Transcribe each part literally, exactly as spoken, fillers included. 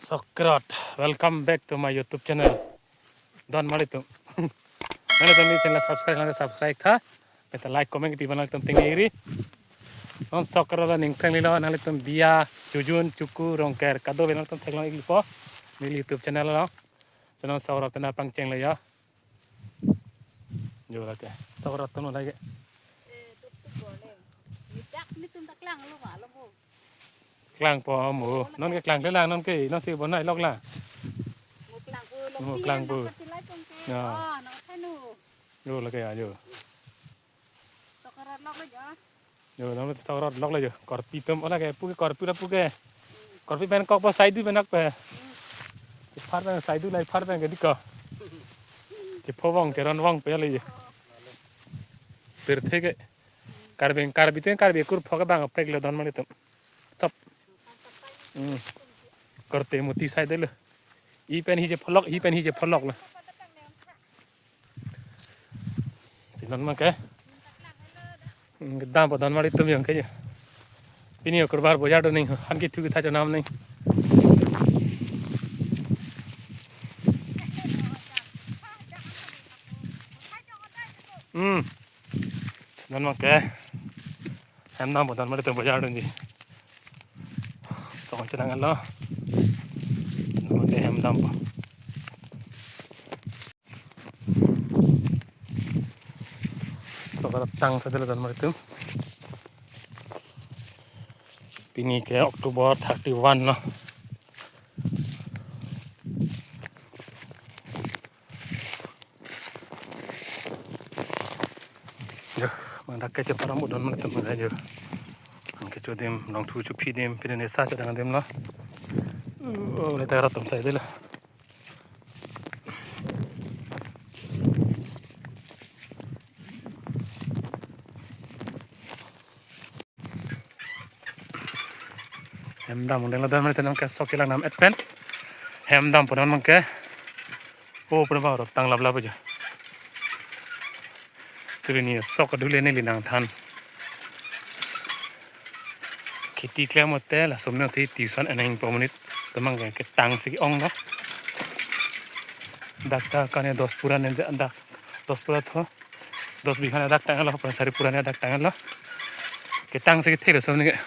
Sok rot, welcome back to my YouTube channel. Don Malitum. Nanglitum neli channel subscribe lang, subscribe tha. Peta like, comment kipi bang nanglitum ting iri. Non sok rot lo, ning phrang lilo, nanglitum biya, chojun, chuku, rongker, kadokave nanglitum theklong ikpo. Neli YouTube channel lo. Senon sok rot tena pangcheng lo ya. Jo lake. Sok rot tun lake. Eh, tup tup boleh. Nidak nitum ta klang lo, ma lo mo. Klang po mo. Non ke klang le lang, non ke, non si bonai lok la. Mo klang po, lok Mo pi klang lang po. Pati lai tong ke. Ya. Oh, no thanu. Jo lake ya, jo. Sok rot lok lo ya. Jo, non sok rot lok lo jo. Korpi tum ola ke, pu ke korpi la pu ke. Korpi pen kok po saidu pen ak pe. Ipar pen saidu la ipar pen ke dik ko. Chepho vong, cheron vong pe le jo. Pirthe ke. Karbi, Karbi ten Karbi kur pho ke bang prek lo Don Malitum. Sop. Hmm. Korte muti saidelo. Hi pen hi chepholok, hi pen hi chepholok lo. Si non ma ke. Hmm, kedam po Don Malitum yang ke jo. Pini kurbar bojar do ning, han ke thu ke tha chonam ning. Hmm. Si non ma ke. Hem dam po Don Malitum bojar dunji. Song chenang lo. Mate hem dam po. Sok rot tang saidelo Don Malitum. Pini ke October thirty-one lo. Jo, mangdak ke cheparam udon man tem jo. Anke chodim, long thu chuphi dim, pini ne sa chodang dim lo. Oh, le tara tum saidelo. Hem dam undeng lo Don Malitum, nang ke sok chelang nam et pen. Hem dam po non mang ke. Oh, pura ba rot tang lap lap aja. Turi ni sok dule neli nang than. Kheti klem ote la somno si tuition eneng po monit. Temang ke ketang si ong lo. Dak ta kane dos pura ne dak dos pura tho. Dos bigha ne dak tanglo, pura sari pura ne dak tanglo. Ketang si kethelo som ne ke.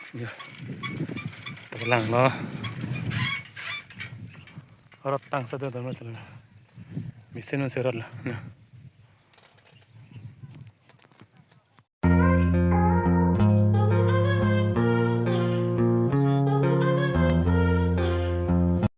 Ya. Telang lo. Rot tang saidelo Don Malitum. Mesin mesin rot lo. Nah.